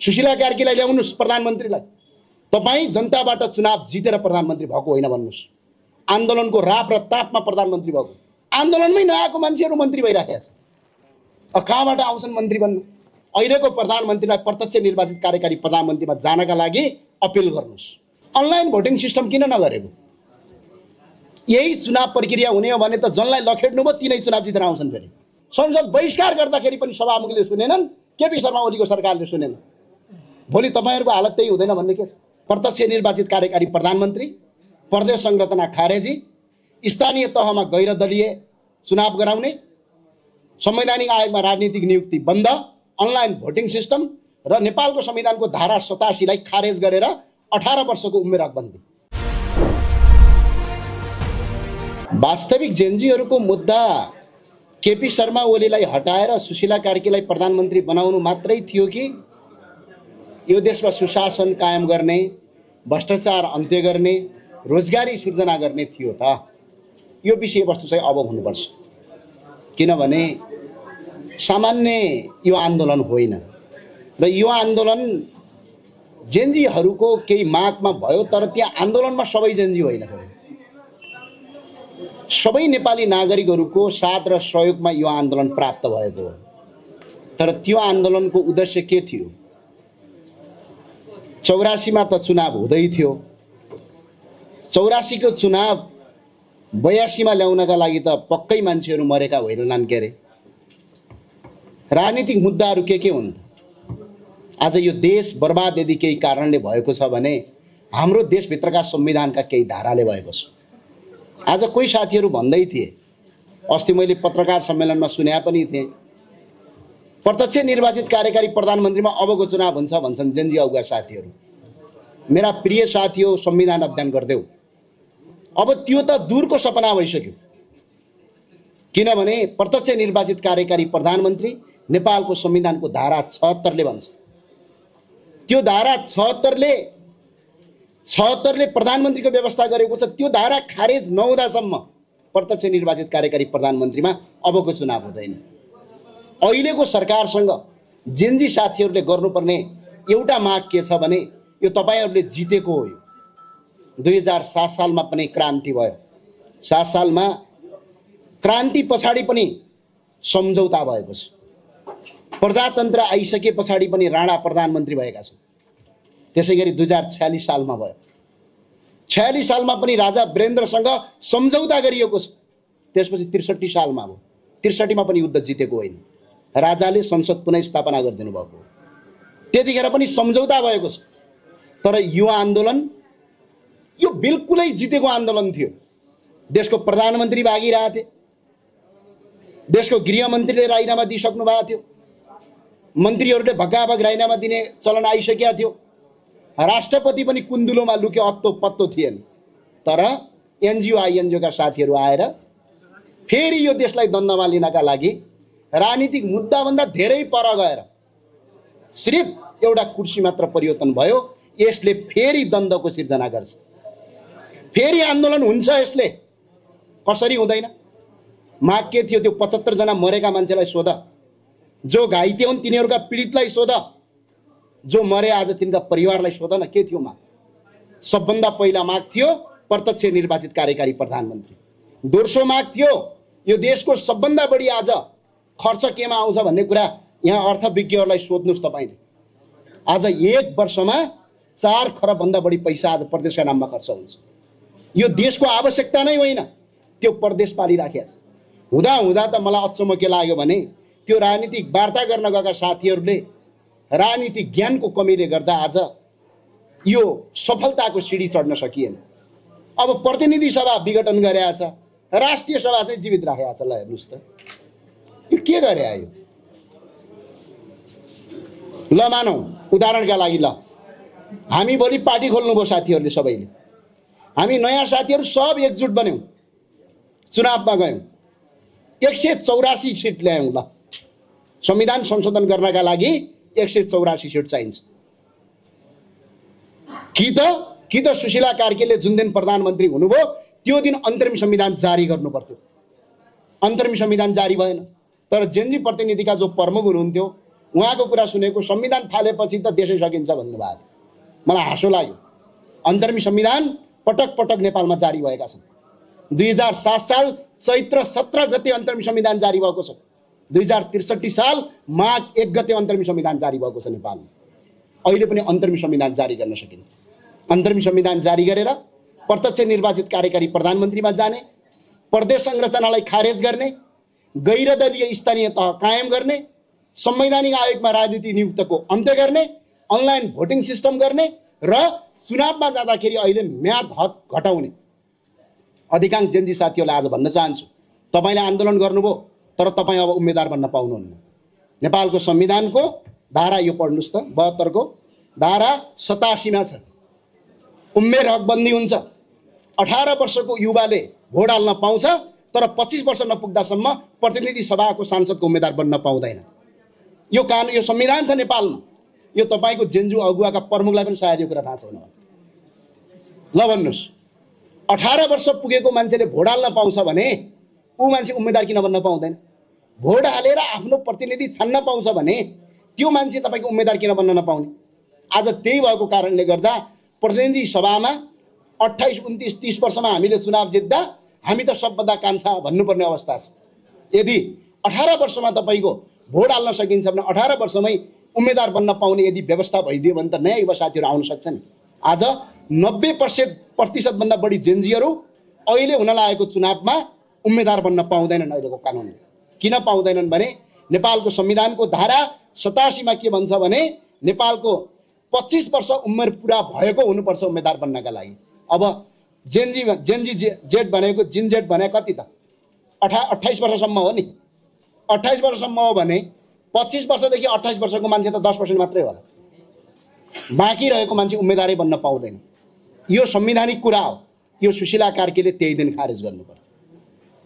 सुशीला कार्कीलाई ल्याउनुस् प्रधानमन्त्रीलाई। तपाईँ जनताबाट चुनाव जितेर प्रधानमन्त्री भएको होइन भन्नुस्। आन्दोलनको राप र तापमा प्रधानमन्त्री भएको, आन्दोलनमै नआएको मान्छेहरू मन्त्री भइराखेका छन्। कहाँबाट आउँछन् मन्त्री बन्नु? अहिलेको प्रधानमन्त्रीलाई प्रत्यक्ष निर्वाचित कार्यकारी प्रधानमन्त्रीमा जानका लागि अपिल गर्नुस्। अनलाइन भोटिङ सिस्टम किन नगरेको? यही चुनाव प्रक्रिया हुने हो भने त जनलाई लखेड्नु भयो, तिनै चुनाव जितेर आउँछन्। फेरि संसद बहिष्कार गर्दाखेरि पनि सभामुखले सुनेनन्, केपी शर्मा ओलीको सरकारले सुनेन। भोलि तपाईँहरूको हालत त्यही हुँदैन भन्ने के छ? प्रत्यक्ष निर्वाचित कार्यकारी प्रधानमन्त्री, प्रदेश संरचना खारेजी, स्थानीय तहमा गैर दलीय चुनाव गराउने, संवैधानिक आयोगमा राजनीतिक नियुक्ति बन्द, अनलाइन भोटिङ सिस्टम र नेपालको संविधानको धारा 87 लाई खारेज गरेर 18 वर्षको उमेर हकबन्दी। वास्तविक जेनजीहरूको मुद्दा केपी शर्मा ओलीलाई हटाएर सुशीला कार्कीलाई प्रधानमन्त्री बनाउनु मात्रै थियो कि यो देशमा सुशासन कायम गर्ने, भ्रष्टाचार अन्त्य गर्ने, रोजगारी सिर्जना गर्ने थियो त? यो विषयवस्तु चाहिँ अब हुनुपर्छ। किनभने सामान्य यो आन्दोलन होइन र यो आन्दोलन जेनजीहरूको केही मागमा भयो, तर त्यहाँ आन्दोलनमा सबै जेनजी होइन। सबै नेपाली नागरिकहरूको साथ र सहयोगमा यो आन्दोलन प्राप्त भएको हो। तर त्यो आन्दोलनको उद्देश्य के थियो? 84 मा त चुनाव हुँदै थियो। 84 को चुनाव 82 मा ल्याउनका लागि त पक्कै मान्छेहरू मरेका होइनन् के अरे? राजनीतिक मुद्दाहरू के हुन् त? आज यो देश बर्बाद यदि केही कारणले भएको छ भने हाम्रो देशभित्रका संविधानका केही धाराले भएको छ। आज कोही साथीहरू भन्दै थिए, अस्ति मैले पत्रकार सम्मेलनमा सुने पनि थिएँ, प्रत्यक्ष निर्वाचित कार्यकारी प्रधानमन्त्रीमा अबको चुनाव हुन्छ भन्छन् जेनजी अगुवा साथीहरू। मेरा प्रिय साथी हो, संविधान अध्ययन गर्देऊ। अब त्यो त दूरको सपना भइसक्यो। किनभने प्रत्यक्ष निर्वाचित कार्यकारी प्रधानमन्त्री नेपालको संविधानको धारा 76 ले भन्छ। त्यो धारा 76 ले प्रधानमन्त्रीको व्यवस्था गरेको छ। त्यो धारा खारेज नहुँदासम्म प्रत्यक्ष निर्वाचित कार्यकारी प्रधानमन्त्रीमा अबको चुनाव हुँदैन। अहिलेको सरकारसँग जेनजी साथीहरूले गर्नुपर्ने एउटा माग के छ भने यो तपाईहरूले जितेको हो। 2007 सालमा पनि क्रान्ति भयो। 7 सालमा क्रान्ति पछाडि पनि सम्झौता भएको छ। प्रजातन्त्र आइसके पछाडि पनि राणा प्रधानमन्त्री भएका छन्। त्यसैगरी 2046 सालमा भयो। 46 सालमा पनि राजा वीरेन्द्रसँग सम्झौता गरिएको छ। त्यसपछि 63 सालमा भयो। 63 मा पनि युद्ध जितेको होइन। राजाले संसद पुनः स्थापना गरिदिनु भएको हो। त्यतिखेर पनि सम्झौता भएको छ। तर यो आन्दोलन यो बिल्कुलै जितेको आन्दोलन थियो। देशको प्रधानमन्त्री भागिरहेको थिए। देशको गृहमन्त्रीले राजीनामा दिइसक्नु भएको थियो। मन्त्रीहरूले भगाभग राजीनामा दिने चलन आइसकेको थियो। राष्ट्रपति पनि कुन्दुलोमा लुक्यो, अत्तो पत्तो थिएन। तर एनजिओ आइएनजिओका साथीहरू आएर फेरि यो देशलाई द्वन्द्वमा लिनका लागि राजनीतिक मुद्दाभन्दा धेरै पर गएर सिर्फ एउटा कुर्सी मात्र परिवर्तन भयो। यसले फेरि द्वन्द्वको सिर्जना गर्छ। फेरि आन्दोलन हुन्छ। यसले कसरी हुँदैन? माग के थियो? त्यो 75 जना मरेका मान्छेलाई सोध। जो घाइते हुन् तिनीहरूका पीडितलाई सोध। जो मरे आज तिनका परिवारलाई सोध न, के थियो माग? सबभन्दा पहिला माग थियो प्रत्यक्ष निर्वाचित कार्यकारी प्रधानमन्त्री। दोस्रो माग थियो यो देशको सबभन्दा बढी आज खर्च केमा आउँछ भन्ने कुरा यहाँ अर्थविज्ञहरूलाई सोध्नुस् तपाईले। आज 1 वर्षमा 4 खरब भन्दा बढी पैसा आज प्रदेशका नाममा खर्च हुन्छ। यो देशको आवश्यकता नै होइन, त्यो प्रदेश पालिराखेको छ। हुँदा हुँदा त मलाई अचम्म के लाग्यो भने त्यो राजनीतिक वार्ता गर्न गएका साथीहरूले राजनीतिक ज्ञानको कमीले गर्दा आज यो सफलताको सिडी चढ्न सकिएन। अब प्रतिनिधि सभा विघटन गरेको छ, राष्ट्रिय सभा चाहिँ जीवित राखेको छ। ल हेर्नुस् त यो के गरे आयो? ल मानौ उदाहरणका लागि, ल हामी भोलि पार्टी खोल्नुभयो साथीहरूले सबैले। हामी नयाँ साथीहरू सब एकजुट बन्यौँ, चुनावमा गयौँ, 184 सिट ल्यायौँ। ल संविधान संशोधन गर्नका लागि 184 सिट चाहिन्छ। कि त सुशीला कार्कीले जुन दिन प्रधानमन्त्री हुनुभयो त्यो दिन अन्तरिम संविधान जारी गर्नु पर्थ्यो। अन्तरिम संविधान जारी भएन। तर जेनजी प्रतिनिधिका जो प्रमुख हुनुहुन्थ्यो उहाँको कुरा सुनेको संविधान फालेपछि त देशै सकिन्छ भन्नुभएको थियो। मलाई हाँसो लाग्यो। अन्तरिम संविधान पटक पटक नेपालमा जारी भएका छन्। 2007 साल चैत्र 17 गते अन्तरिम संविधान जारी भएको छ। 2063 साल माघ 1 गते अन्तरिम संविधान जारी भएको छ नेपालमा। अहिले पनि अन्तरिम संविधान जारी गर्न सकिन्छ। अन्तरिम संविधान जारी गरेर प्रत्यक्ष निर्वाचित कार्यकारी प्रधानमन्त्रीमा जाने, प्रदेश संरचनालाई खारेज गर्ने, गैर दलीय स्थानीय तह कायम गर्ने, संवैधानिक आयोगमा राजनीति नियुक्तको अन्त्य गर्ने, अनलाइन भोटिङ सिस्टम गर्ने र चुनावमा जाँदाखेरि अहिले म्याद हद घटाउने। अधिकांश जेनजी साथीहरूलाई आज भन्न चाहन्छु, तपाईले आन्दोलन गर्नुभयो तर तपाईँ अब उम्मेदवार बन्न पाउनुहुन्न। नेपालको संविधानको धारा यो पढ्नुस् त, 72 को धारा 87 मा छ, उमेर हकबन्दी हुन्छ। 18 वर्षको युवाले भोट हाल्न पाउँछ तर 25 वर्ष नपुग्दासम्म प्रतिनिधि सभाको सांसदको उम्मेदवार बन्न पाउँदैन। यो कानुन, यो संविधान छ नेपालमा। यो तपाईको जेन्जु अगुवाका प्रमुखलाई पनि सायद यो कुरा थाहा छैन। ल भन्नुस्, 18 वर्ष पुगेको मान्छेले भोट हाल्न पाउँछ भने ऊ मान्छे उम्मेदवार किन बन्न पाउँदैन? भोट हालेर आफ्नो प्रतिनिधि छान्न पाउँछ भने त्यो मान्छे तपाईको उम्मेदवार किन बन्न नपाउने? आज त्यही भएको कारणले गर्दा प्रतिनिधि सभामा 28, 29, 30 वर्षमा हामीले चुनाव जित्दा हामी त सबभन्दा कान्छा भन्नुपर्ने अवस्था छ। यदि 18 वर्षमा तपाईको भोट हाल्न सकिन्छ भने 18 वर्षमै उम्मेदवार बन्न पाउने यदि व्यवस्था भइदियो भने त नयाँ युवा साथीहरू आउन सक्छन्। आज 90% भन्दा बढी जेनजीहरू अहिले हुन लागेको चुनावमा उम्मेदवार बन्न पाउँदैनन्। अहिलेको कानुनले किन पाउँदैनन् भने नेपालको संविधानको धारा 87 मा के भन्छ भने नेपालको 25 वर्ष उमेर पुरा भएको हुनुपर्छ उम्मेदवार बन्नका लागि। अब जेनजी जेड भनेको जिन जेड भने कति त 28 वर्षसम्म हो नि। 28 वर्षसम्म हो भने 25 वर्षदेखि 28 वर्षको मान्छे त 10% मात्रै होला। बाँकी रहेको मान्छे उम्मेदवारै बन्न पाउँदैन। यो संवैधानिक कुरा हो। यो सुशीला कार्कीले त्यही दिन खारेज गर्नुपर्छ।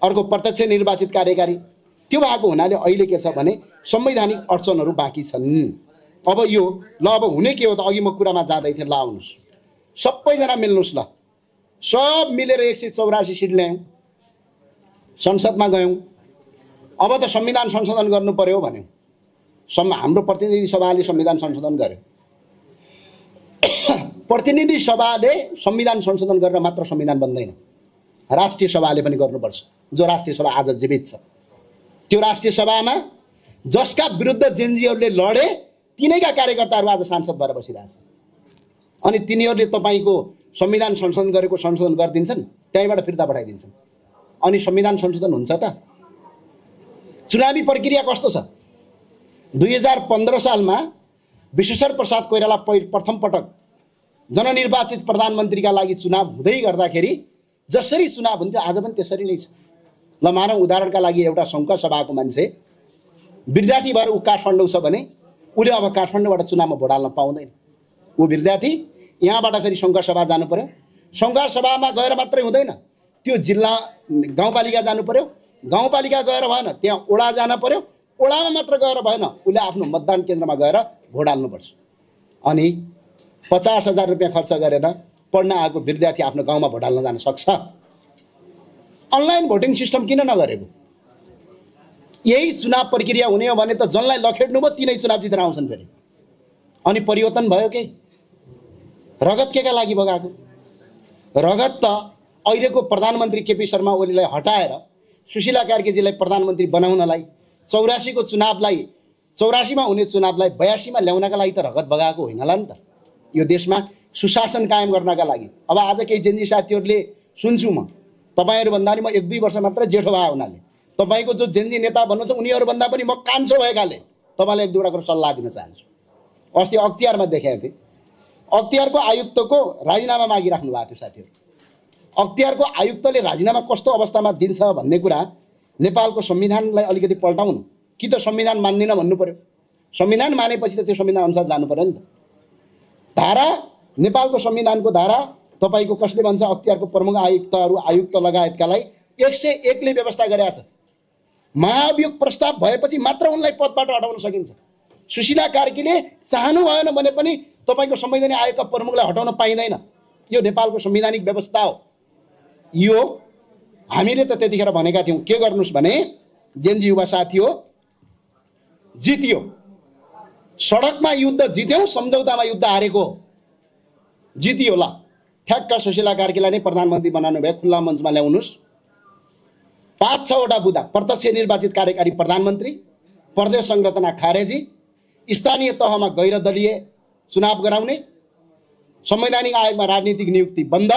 अर्को प्रत्यक्ष निर्वाचित कार्यकारी त्यो भएको हुनाले अहिले के छ भने संवैधानिक अडचनहरू बाँकी छन्। अब यो ल अब हुने के हो त? अघि म कुरामा जाँदै थिएँ। ल आउनुहोस्, सबैजना मिल्नुहोस्। ल सब मिलेर 184 सिट ल्यायौँ, संसदमा गयौँ। अब त संविधान संशोधन गर्नु पर्यो भन्यो। हाम्रो प्रतिनिधि सभाले संविधान संशोधन गर्यो। प्रतिनिधि सभाले संविधान संशोधन गरेर मात्र संविधान बन्दैन, राष्ट्रिय सभाले पनि गर्नुपर्छ। जो राष्ट्रिय सभा आज जीवित छ, त्यो राष्ट्रिय सभामा जसका विरुद्ध जेनजीहरूले लडे तिनैका कार्यकर्ताहरू आज सांसद भएर बसिरहेछन्। अनि तिनीहरूले तपाईको संविधान संशोधन गरेको संशोधन गरिदिन्छन्, त्यहीँबाट फिर्ता पठाइदिन्छन्। अनि संविधान संशोधन हुन्छ त? चुनावी प्रक्रिया कस्तो छ? 2015 सालमा विश्वेश्वर प्रसाद कोइराला प्रथम पटक जननिर्वाचित प्रधानमन्त्रीका लागि चुनाव हुँदै गर्दाखेरि जसरी चुनाव हुन्थ्यो आज पनि त्यसरी नै छ। ल मानौँ उदाहरणका लागि एउटा सङ्घका सभाको मान्छे विद्यार्थी भएर ऊ काठमाडौँ छ भने उसले अब काठमाडौँबाट चुनावमा भोट हाल्न पाउँदैन। ऊ विद्यार्थी यहाँबाट फेरि सङ्घका सभा जानु पर्यो। सङ्घका सभामा गएर मात्रै हुँदैन, त्यो जिल्ला गाउँपालिका जानु पर्यो। गाउँपालिका गएर भएन, त्यहाँ ओडा जान पर्यो। ओडामा मात्र गएर भएन, उसले आफ्नो मतदान केन्द्रमा गएर भोट हाल्नुपर्छ। अनि 50,000 रुपियाँ खर्च गरेर पढ्न आएको विद्यार्थी आफ्नो गाउँमा भोट हाल्न जान सक्छ? अनलाइन भोटिङ सिस्टम किन नगरेको? यही चुनाव प्रक्रिया हुने हो भने त जनलाई लखेड्नु भयो, तिनै चुनाव जितेर आउँछन् फेरि। अनि परिवर्तन भयो के? रगत केका लागि बगाएको? रगत त अहिलेको प्रधानमन्त्री केपी शर्मा ओलीलाई हटाएर सुशीला कार्कीजीलाई प्रधानमन्त्री बनाउनलाई, 84 को चुनावलाई 84 मा हुने चुनावलाई 82 मा ल्याउनका लागि त रगत बगाएको होइन होला नि त। यो देशमा सुशासन कायम गर्नका लागि। अब आज केही जेनजी साथीहरूले सुन्छु म, तपाईहरुभन्दा पनि म 1-2 वर्ष मात्र जेठो भए हुनाले तपाईको जो जेनजी नेता भन्नुहुन्छ उनीहरुभन्दा पनि म कान्छो भएकाले तपाईलाई एक दुईवटा कुरा सल्लाह दिन चाहन्छु। अस्ति अख्तियारमा देखेको थिएँ, अख्तियारको आयुक्तको राजीनामा मागिराख्नु भएको थियो साथीहरु। अख्तियारको आयुक्तले राजीनामा कस्तो अवस्थामा दिन्छ भन्ने कुरा नेपालको संविधानलाई अलिकति पल्टाउनु कि त संविधान मान्दिन भन्नु पर्यो। संविधान मानेपछि त त्यो संविधान अनुसार जानु पर्यो नि त। धारा नेपालको संविधानको धारा तपाईको कसले भन्छ अख्तियारको प्रमुख आयुक्तहरू आयुक्त लगायतकालाई 101 ले व्यवस्था गरेका छ। महाभियोग प्रस्ताव भएपछि मात्र उनलाई पदबाट हटाउन सकिन्छ। सुशीला कार्कीले चाहनु भएन भने पनि तपाईको संवैधानिक आयोगका प्रमुखलाई हटाउन पाइँदैन। यो नेपालको संवैधानिक व्यवस्था हो। यो हामीले त त्यतिखेर भनेका थियौं के गर्नुस् भने जेनजी युवा साथी हो जितियो सडकमा युद्ध जित्यौँ, सम्झौतामा युद्ध हारेको जितियो। ल ठ्याक्क सुशीला कार्कीलाई नै प्रधानमन्त्री बनाउनु भयो, खुल्ला मञ्चमा ल्याउनुहोस्। 5-6 वटा बुदा, प्रत्यक्ष निर्वाचित कार्यकारी प्रधानमन्त्री, प्रदेश संरचना खारेजी, स्थानीय तहमा गैर दलीय चुनाव गराउने, संवैधानिक आयोगमा राजनीतिक नियुक्ति बन्द,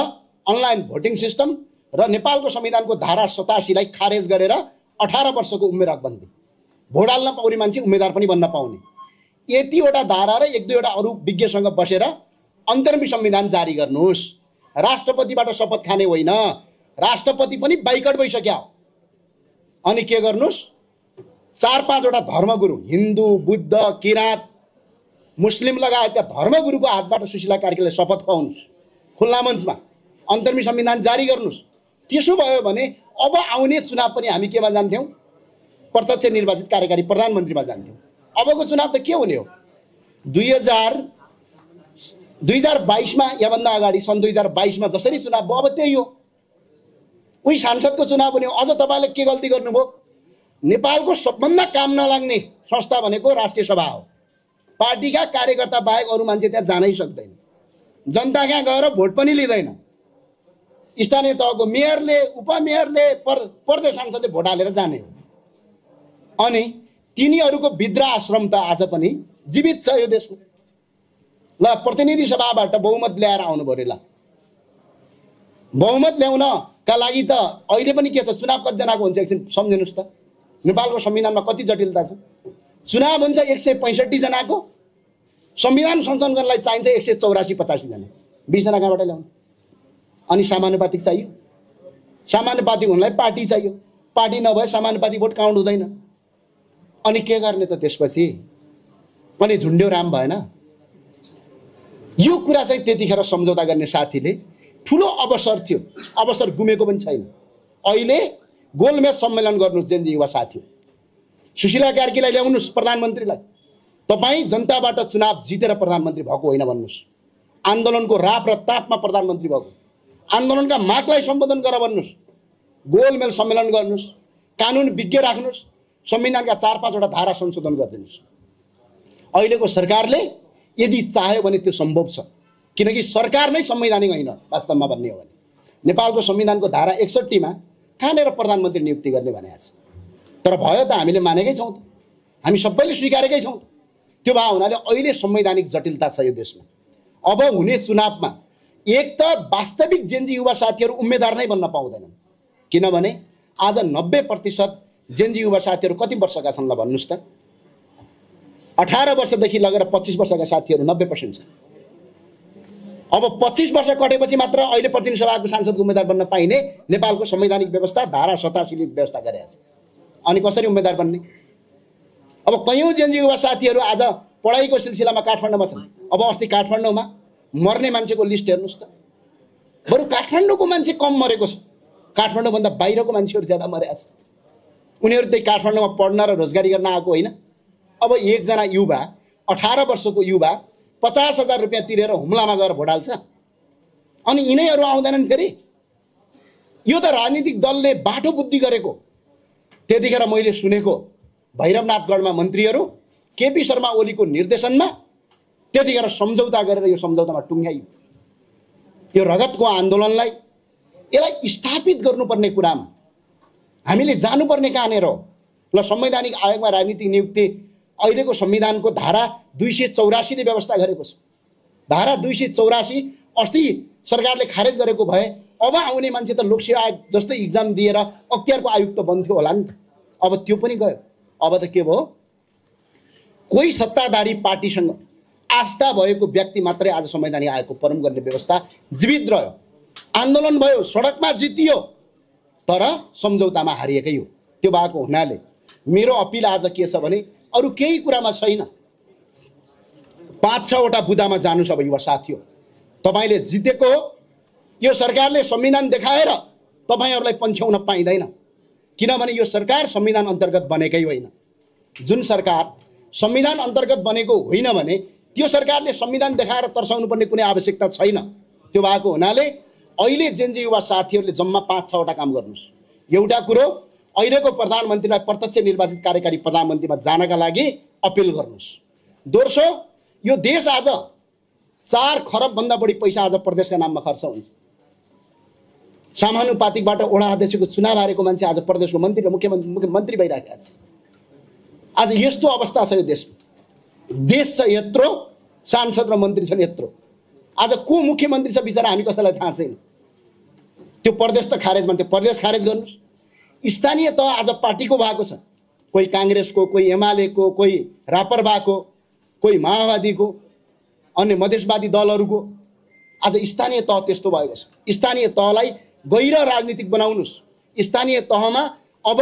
अनलाइन भोटिङ सिस्टम र नेपालको संविधानको धारा 87 लाई खारेज गरेर 18 वर्षको उमेर हकबन्दी। भोट हाल्न पाउने मान्छे उम्मेदवार पनि बन्न पाउने, यतिवटा धारा र 1-2 अरू विज्ञसँग बसेर अन्तर्मी संविधान जारी गर्नुहोस्। राष्ट्रपतिबाट शपथ खाने होइन, राष्ट्रपति पनि बाइकट भइसक्यो। अनि के गर्नुहोस्, 4-5 वटा धर्मगुरु, हिन्दू, बुद्ध, किराँत, मुस्लिम लगायतका धर्मगुरुको हातबाट सुशीला कार्कीलाई शपथ खुवाउनुहोस्, खुल्ला मञ्चमा अन्तर्मी संविधान जारी गर्नुहोस्। त्यसो भयो भने अब आउने चुनाव पनि हामी केमा जान्थ्यौँ? प्रत्यक्ष निर्वाचित कार्यकारी प्रधानमन्त्रीमा जान्थ्यौँ। अबको चुनाव त के हुने हो? 2022 मा याभन्दा अगाडि सन् 2022 मा जसरी चुनाव भयो अब त्यही हो। उही सांसदको चुनाव हुने हो। अझ तपाईँले के गल्ती गर्नुभयो? नेपालको सबभन्दा काम नलाग्ने संस्था भनेको राष्ट्रिय सभा हो। पार्टीका कार्यकर्ता बाहेक अरू मान्छे त्यहाँ जानै सक्दैन। जनता कहाँ गएर भोट पनि लिँदैन। स्थानीय तहको मेयरले, उपमेयरले, प्रदेश सांसदले भोट हालेर जाने हो। अनि तिनीहरूको विद्रोह आश्रम त आज पनि जीवित छ यो देशमा। ल प्रतिनिधि सभाबाट बहुमत ल्याएर आउनु पर्यो। ल बहुमत ल्याउनका लागि त अहिले पनि के छ? चुनाव कतिजनाको हुन्छ एकछिन सम्झिनुहोस् त। नेपालको संविधानमा कति जटिलता छ? चुनाव हुन्छ 165 जनाको, संविधान संशोधन गर्नलाई चाहिन्छ 184-85 जना। 20 जना कहाँबाट ल्याउनु? अनि समानुपातिक चाहियो। समानुपातिक हुनलाई पार्टी चाहियो। पार्टी नभए समानुपातिक भोट काउन्ट हुँदैन। अनि के गर्ने त त्यसपछि? अनि झुन्ड्यो राम भएन। यो कुरा चाहिँ त्यतिखेर सम्झौता गर्ने साथीले ठुलो अवसर थियो, अवसर गुमेको पनि छैन। अहिले गोलमेज सम्मेलन गर्नुहोस् जेनजी युवा साथी, सुशीला कार्कीलाई ल्याउनुहोस् प्रधानमन्त्रीलाई। तपाईँ जनताबाट चुनाव जितेर प्रधानमन्त्री भएको होइन भन्नुहोस्। आन्दोलनको राप र तापमा प्रधानमन्त्री भएको, आन्दोलनका मागलाई सम्बोधन गरेर भन्नुहोस्। गोलमेज सम्मेलन गर्नुहोस्, कानुन विज्ञ राख्नुहोस्, संविधानका 4-5 वटा धारा संशोधन गरिदिनुहोस्। अहिलेको सरकारले यदि चाह्यो भने त्यो सम्भव छ, किनकि सरकार नै संवैधानिक होइन वास्तवमा भन्ने हो भने। नेपालको संविधानको धारा 61 मा कहाँनिर प्रधानमन्त्री नियुक्ति गर्ने भनेको छ। तर भयो त हामीले मानेकै छौँ, हामी सबैले स्वीकारेकै छौँ। त्यो भए हुनाले अहिले संवैधानिक जटिलता छ यो देशमा। अब हुने चुनावमा एक त वास्तविक जेनजी युवा साथीहरू उम्मेदवार नै बन्न पाउँदैनन्, किनभने आज 90% जेनजी युवा साथीहरू कति वर्षका छन् ल भन्नुहोस् त? 18 वर्षदेखि लगेर 25 वर्षका साथीहरू 90% छन्। अब 25 वर्ष कटेपछि मात्र अहिले प्रतिनिधि सभाको सांसदको उम्मेदवार बन्न पाइने नेपालको संवैधानिक व्यवस्था धारा 87 ले व्यवस्था गरेको छ। अनि कसरी उम्मेदवार बन्ने? अब कयौं जेनजी युवा साथीहरू आज पढाइको सिलसिलामा काठमाडौँमा छन्। अब अस्ति काठमाडौँमा मर्ने मान्छेको लिस्ट हेर्नुहोस् त। बरु काठमाडौँको मान्छे कम मरेको छ, काठमाडौँभन्दा बाहिरको मान्छेहरू ज्यादा मरेका छन्। उनीहरू त्यही काठमाडौँमा पढ्न र रोजगारी गर्न आएको होइन। अब एकजना युवा 18 वर्षको युवा 50,000 रुपियाँ तिरेर हुम्लामा गएर भोट हाल्छ, अनि यिनैहरू आउँदैनन् फेरि? यो त राजनीतिक दलले बाटो बुद्धि गरेको। त्यतिखेर मैले सुनेको भैरवनाथगढमा मन्त्रीहरू केपी शर्मा ओलीको निर्देशनमा त्यतिखेर सम्झौता गरेर यो सम्झौतामा टुङ्ग्याइयो। यो रगतको आन्दोलनलाई यसलाई स्थापित गर्नुपर्ने कुरामा हामीले जानुपर्ने कहाँनिर हो? ल संवैधानिक आयोगमा राजनीतिक नियुक्ति अहिलेको संविधानको धारा 284 ले व्यवस्था गरेको छ। धारा 284 अस्ति सरकारले खारेज गरेको भए अब आउने मान्छे त लोकसेवा आयोग जस्तै इक्जाम दिएर अख्तियारको आयुक्त बन्थ्यो होला नि। अब त्यो पनि गयो। अब त के भयो? कोही सत्ताधारी पार्टीसँग आस्था भएको व्यक्ति मात्रै आज संवैधानिक आयोगको प्रमुख गर्ने व्यवस्था जीवित रह्यो। आन्दोलन भयो, सडकमा जितियो, तर सम्झौतामा हारिएकै हो। त्यो भएको हुनाले मेरो अपिल आज के छ भने अरू केही कुरामा छैन, 5-6 वटा बुदामा जानु छ युवा साथी हो। तपाईले जितेको हो। यो सरकारले संविधान देखाएर तपाईहरुलाई पन्छ्याउन पाइदैन, किनभने यो सरकार संविधान अन्तर्गत बनेकै होइन। जुन सरकार संविधान अन्तर्गत बनेको होइन भने त्यो सरकारले संविधान देखाएर तर्साउनु पर्ने कुनै आवश्यकता छैन। त्यो भएको हुनाले अहिले जेनजी युवा साथीहरूले जम्मा 5-6 वटा काम गर्नुस्। एउटा कुरो, अहिलेको प्रधानमन्त्रीलाई प्रत्यक्ष निर्वाचित कार्यकारी प्रधानमन्त्रीमा जानका लागि अपिल गर्नुस्। दोस्रो, यो देश आज 4 खरब भन्दा बढी पैसा आज प्रदेशका नाममा खर्च हुन्छ। समानुपातिकबाट वडा अध्यक्षको चुनाव हारेको मान्छे आज प्रदेशको मन्त्री र मुख्यमन्त्री भइरहेका छ। आज यस्तो अवस्था छ यो देशमा। देश छ यत्रो, सांसद र मन्त्री छन् यत्रो। आज को मुख्यमन्त्री छ बिचरा हामी कसैलाई थाहा छैन। त्यो प्रदेश त खारेज भन्थ्यो, प्रदेश खारेज गर्नुहोस्। स्थानीय तह आज पार्टीको भएको छ, कोही काङ्ग्रेसको, कोही एमालेको, कोही रापरबाको, कोही माओवादीको, अन्य मधेसवादी दलहरूको। आज स्थानीय तह त्यस्तो भएको छ। स्थानीय तहलाई गैर राजनीतिक बनाउनुहोस्। स्थानीय तहमा अब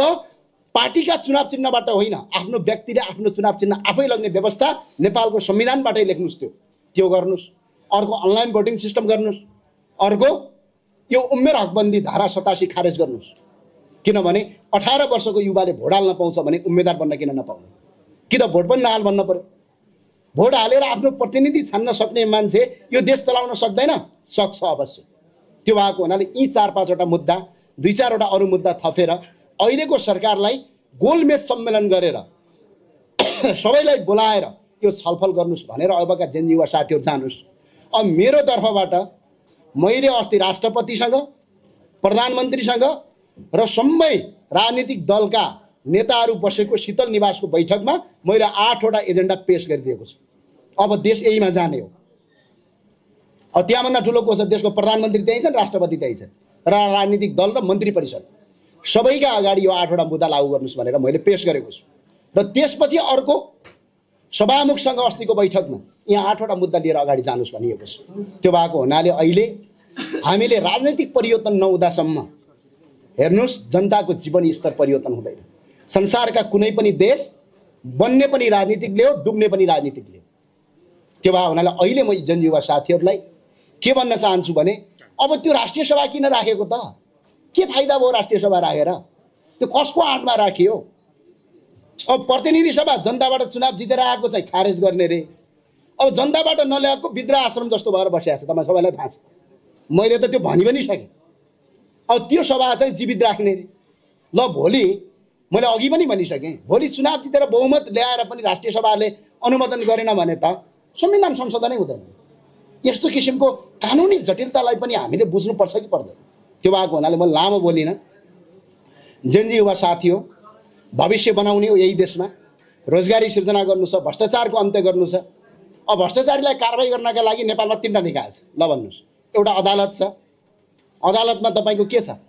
पार्टीका चुनाव चिन्हबाट होइन, आफ्नो व्यक्तिले आफ्नो चुनाव चिन्ह आफै लग्ने व्यवस्था नेपालको संविधानबाटै लेख्नुहोस्। त्यो गर्नुहोस्। अर्को, अनलाइन भोटिङ सिस्टम गर्नुहोस्। अर्को, यो उमेर हकबन्दी धारा 87 खारेज गर्नुहोस्। किनभने 18 वर्षको युवाले भोट हाल्न पाउँछ भने उम्मेदवार बन्न किन नपाउने? कि त भोट पनि नहाल भन्न पर्यो? भोट हालेर आफ्नो प्रतिनिधि छान्न सक्ने मान्छे यो देश चलाउन सक्दैन? सक्छ अवश्य। त्यो भएको हुनाले यी 4-5वटा मुद्दा, 2-4वटा अरू मुद्दा थपेर अहिलेको सरकारलाई गोलमेज सम्मेलन गरेर सबैलाई बोलाएर यो छलफल गर्नुहोस् भनेर अबका जनयुवा साथीहरू जानुहोस्। अब मेरो तर्फबाट मैले अस्ति राष्ट्रपतिसँग, प्रधानमन्त्रीसँग र सबै राजनीतिक दलका नेताहरू बसेको शीतल निवासको बैठकमा मैले 8वटा एजेन्डा पेश गरिदिएको छु। अब देश यहीमा जाने हो। अब त्यहाँभन्दा ठुलो को छ? देशको प्रधानमन्त्री त्यही छन्, राष्ट्रपति त्यही छन्, र राजनीतिक दल र मन्त्री परिषद सबैका अगाडि यो 8वटा मुद्दा लागू गर्नुहोस् भनेर मैले पेश गरेको छु। र त्यसपछि अर्को सभामुखसँग अस्तिको बैठकमा यहाँ 8वटा मुद्दा लिएर अगाडि जानुहोस् भनिएको छ। त्यो भएको हुनाले अहिले हामीले राजनैतिक परिवर्तन नहुँदासम्म हेर्नुहोस्, जनताको जीवन स्तर परिवर्तन हुँदैन। संसारका कुनै पनि देश बन्ने पनि राजनीतिकले हो, डुब्ने पनि राजनीतिकले हो। त्यो भएको हुनाले अहिले म जनयुवा साथीहरूलाई के भन्न चाहन्छु भने अब त्यो राष्ट्रिय सभा किन राखेको त? के फाइदा भयो राष्ट्रिय सभा राखेर? त्यो कसको आँटमा राखियो? अब प्रतिनिधि सभा जनताबाट चुनाव जितेर आएको चाहिँ खारेज गर्ने रे। अब जनताबाट नल्याएको वृद्ध आश्रम जस्तो भएर बसिरहेको छ। तपाईँ सबैलाई थाहा छ। मैले त त्यो भनि पनि सकेँ। अब त्यो सभा चाहिँ जीवित राख्ने रे। ल भोलि मैले अघि पनि भनिसकेँ, भोलि चुनाव जितेर बहुमत ल्याएर पनि राष्ट्रिय सभाले अनुमोदन गरेन भने त संविधान संशोधनै हुँदैन। यस्तो किसिमको कानुनी जटिलतालाई पनि हामीले बुझ्नुपर्छ कि पर्दैन? त्यो भएको हुनाले म लामो बोलिनँ। जनयुवा साथी हो, भविष्य बनाउने हो यही देशमा, रोजगारी सिर्जना गर्नु छ, भ्रष्टाचारको अन्त्य गर्नु छ। अब भ्रष्टाचारीलाई कारबाही गर्नका लागि नेपालमा 3टा निकाय छ। ल भन्नुहोस्, एउटा अदालत छ। अदालतमा तपाईँको के छ?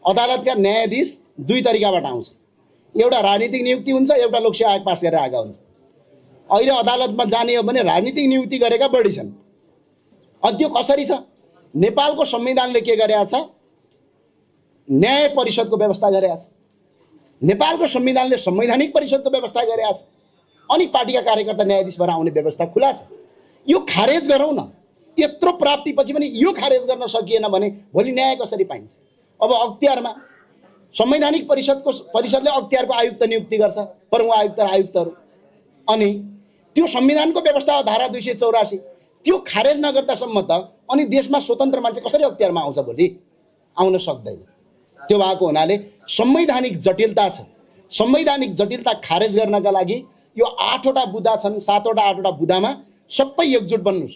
अदालतका न्यायाधीश 2 तरिकाबाट आउँछ। एउटा राजनीतिक नियुक्ति हुन्छ, एउटा लोकसेवा आयोग पास गरेर आएका हुन्छ। अहिले अदालतमा जाने हो भने राजनीतिक नियुक्ति गरेका बढी छन्। अनि त्यो कसरी छ? नेपालको संविधानले के गरेका छ? न्याय परिषदको व्यवस्था गरेका छ। नेपालको संविधानले संवैधानिक परिषदको व्यवस्था गरेका छ। अनि पार्टीका कार्यकर्ता न्यायाधीश भएर आउने व्यवस्था खुला छ। यो खारेज गरौँ न। यत्रो प्राप्तिपछि पनि यो खारेज गर्न सकिएन भने भोलि न्याय कसरी पाइन्छ? अब अख्तियारमा संवैधानिक परिषदले अख्तियारको आयुक्त नियुक्ति गर्छ, प्रमुख आयुक्त र आयुक्तहरू। अनि त्यो संविधानको व्यवस्था हो धारा 284। त्यो खारेज नगर्दासम्म त अनि देशमा स्वतन्त्र मान्छे कसरी अख्तियारमा आउँछ? भोलि आउन सक्दैन। त्यो भएको हुनाले संवैधानिक जटिलता छ। संवैधानिक जटिलता खारेज गर्नका लागि यो 8वटा बुँदा छन्। 7वटा 8वटा बुँदामा सबै एकजुट बन्नुहोस्।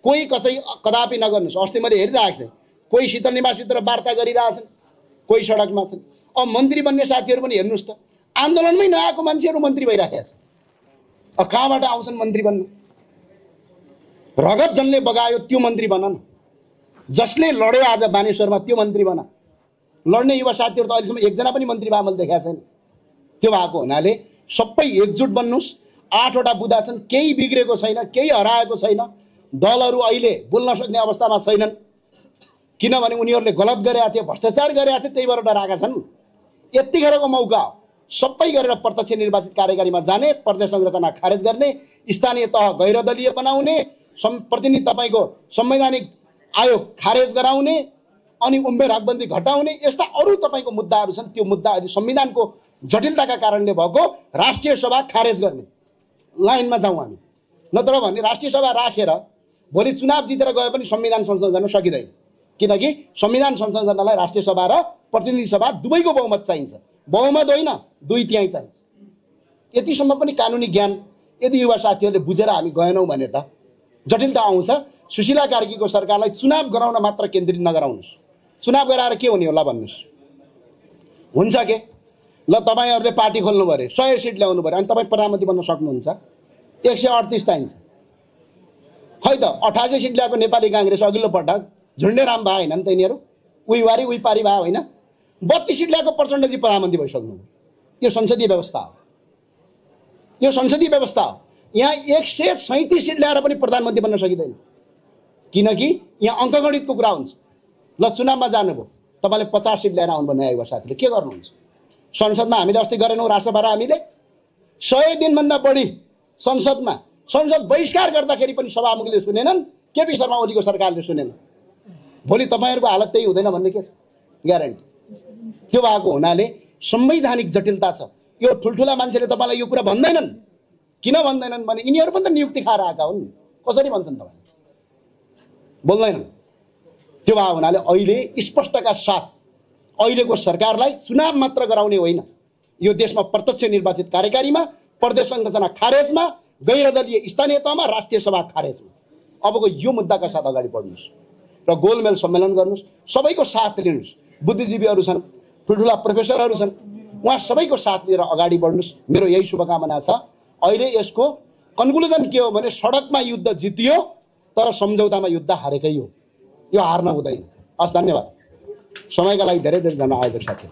कोही कसै कदापि नगर्नुहोस्। अस्ति मैले हेरिरहेको थिएँ, कोही शीतल निवासभित्र वार्ता गरिरहेछन्, कोही सडकमा छन्। अब मन्त्री बन्ने साथीहरू पनि हेर्नुहोस् त, आन्दोलनमै नआएको मान्छेहरू मन्त्री भइरहेका छन्। अब कहाँबाट आउँछन् मन्त्री बन्न? रगत जसले बगायो त्यो मन्त्री बन न। जसले लड्यो आज बानेश्वरमा त्यो मन्त्री बन। लड्ने युवा साथीहरू त अहिलेसम्म एकजना पनि मन्त्री भए मैले देखाएको छैन। त्यो भएको हुनाले सबै एकजुट बन्नुहोस्। 8वटा बुँदा छन्, केही बिग्रेको छैन, केही हराएको छैन। दलहरू अहिले बोल्न सक्ने अवस्थामा छैनन्, किनभने उनीहरूले गलत गरेका थिए, भ्रष्टाचार गरेका थिए, त्यही भएर डराएका छन्। यतिखेरको मौका हो सबै गरेर प्रत्यक्ष निर्वाचित कार्यकारीमा जाने, प्रदेश संरचना खारेज गर्ने, स्थानीय तह गैर दलीय बनाउने, प्रतिनिधि तपाईँको संवैधानिक आयोग खारेज गराउने, अनि उमेर हकबन्दी घटाउने, यस्ता अरू तपाईँको मुद्दाहरू छन्। त्यो मुद्दा अहिले संविधानको जटिलताका कारणले भएको राष्ट्रिय सभा खारेज गर्ने लाइनमा जाउँ हामी। नत्र भने राष्ट्रिय सभा राखेर भोलि चुनाव जितेर गए पनि संविधान संशोधन गर्न सकिँदैन। किनकि संविधान संशोधन गर्नलाई राष्ट्रिय सभा र प्रतिनिधि सभा दुवैको बहुमत चाहिन्छ। बहुमत होइन, 2/3 चाहिन्छ। यतिसम्म पनि कानुनी ज्ञान, यदि युवा साथीहरूले बुझेर हामी गएनौँ भने त जटिलता आउँछ। सुशीला कार्कीको सरकारलाई चुनाव गराउन मात्र केन्द्रित नगराउनुहोस्। चुनाव गराएर के हुने होला भन्नुहोस्। हुन्छ के ल तपाईँहरूले पार्टी खोल्नु पऱ्यो, 100 सिट ल्याउनु पऱ्यो, अनि तपाईँ प्रधानमन्त्री बन्न सक्नुहुन्छ? 138 चाहिन्छ। खै त 88 सिट ल्याएको नेपाली काङ्ग्रेस अघिल्लो पटक झुन्डे राम भए होइन नि त यिनीहरू, उही वारी उही पारी भए होइन। 32 सिट ल्याएको प्रचण्डजी प्रधानमन्त्री भइसक्नु। यो संसदीय व्यवस्था हो, यो संसदीय व्यवस्था हो। यहाँ 137 सिट ल्याएर पनि प्रधानमन्त्री बन्न सकिँदैन, किनकि यहाँ अङ्कगणितको कुरा हुन्छ। ल चुनावमा जानुभयो, तपाईँले 50 सिट ल्याएर आउनुभयो नयाँ युवा साथीले, के गर्नुहुन्छ? संसदमा हामीले अस्ति गरेनौँ राष्ट्रभारा, हामीले 100 दिनभन्दा बढी संसद बहिष्कार गर्दाखेरि पनि सभामुखले सुनेनन्, केपी शर्मा ओलीको सरकारले सुनेन। भोलि तपाईँहरूको हालत त्यही हुँदैन भन्ने के छ ग्यारेन्टी? त्यो भएको हुनाले संवैधानिक जटिलता छ। यो ठुल्ठुला मान्छेले तपाईँलाई यो कुरा भन्दैनन्। किन भन्दैनन् भने यिनीहरू पनि त नियुक्ति खाएर आएका हुन्। कसरी भन्छन् तपाईँ? बोल्दैनन्। त्यो भएको हुनाले अहिले स्पष्टका साथ अहिलेको सरकारलाई चुनाव मात्र गराउने होइन, यो देशमा प्रत्यक्ष निर्वाचित कार्यकारीमा, प्रदेश संरचना खारेजमा, गैरदलीय स्थानीय तहमा, राष्ट्रिय सभा खारेजमा अबको यो मुद्दाका साथ अगाडि बढ्नुहोस् र गोलमेल सम्मेलन गर्नुहोस्। सबैको साथ लिनुहोस्। बुद्धिजीवीहरू छन्, ठुल्ठुला प्रोफेसरहरू छन्, उहाँ सबैको साथ लिएर अगाडि बढ्नुहोस्। मेरो यही शुभकामना छ। अहिले यसको कन्क्लुजन के हो भने सडकमा युद्ध जितियो तर सम्झौतामा युद्ध हारेकै हो। यो हार्न हुँदैन। हस्, धन्यवाद। समयका लागि धेरै धेरै धन्यवाद आयोजक साथी।